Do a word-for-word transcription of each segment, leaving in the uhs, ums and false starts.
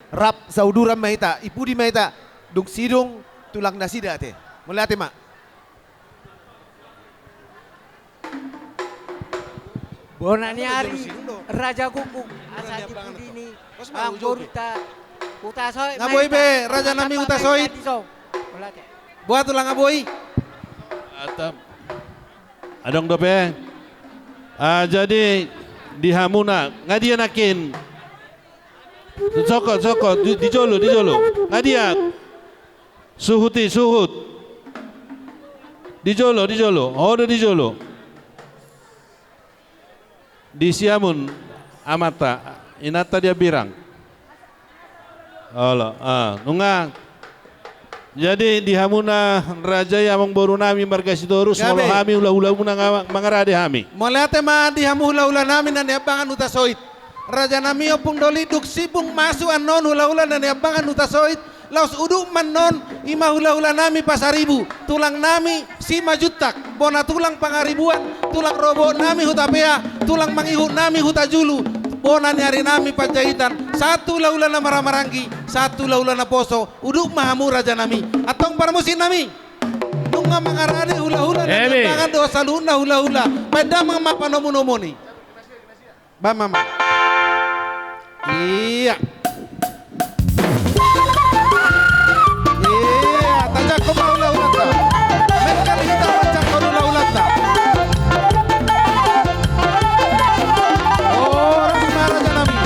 Rap sauduran ma hita, i pudi ma hita, dung sidung tulang nasida ate. Mauliate ma. Bona ni ari, raja gukguk, asa di pudi ni, ah, boruta, Hutasoit. Nga boi be, raja nami Hutasoit. Boha tulang nga boi. Atap. Adong dope. Ah, jadi di hamuna, nga dia nangkin. Sokot, sokot, di, di jolo, di jolo. Nga dia. Suhut i, suhut. Di jolo, di jolo. Ho do di jolo. Disi hamu amanta, inanta di hambirang. Olo, ah, nunga. Jadi di hamuna raja i, amangboru nami marga Sitorus, molo hami hulahula muna nga mangarade hami. Mauliate ma di hamu hulahula nami na niambangan Hutasoit. Raja nami, ompung doli, dung sidung masuk annon hulahula na niambangan Hutasoit, laos uduk ma annon, i ma hulahula nami Pasaribu, tulang nami Simanjuntak, bona tulang Pangaribuan, tulang rorobot nami Hutapea, tulang mangihut nami Hutajulu, bona ni ari nami Panjaitan, sahat tu hulahula na marhahamaranggi, sahat tu hulahula naposo, uduk ma hamu raja nami. Antong parmusik nami, nunga mangarade hulahula na niambangan dohot saluhutna hulahula, baen damang ma panomunomuon i. Bam, bam, bam. Ia. Ia, tajangkon ma hulahulanta. Mengkali hita tajangkon hulahulanta. Horas ma raja nami.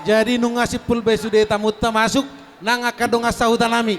Jadi nunga simpul be sude tamunta masuk, nang angka dongan sahuta nami.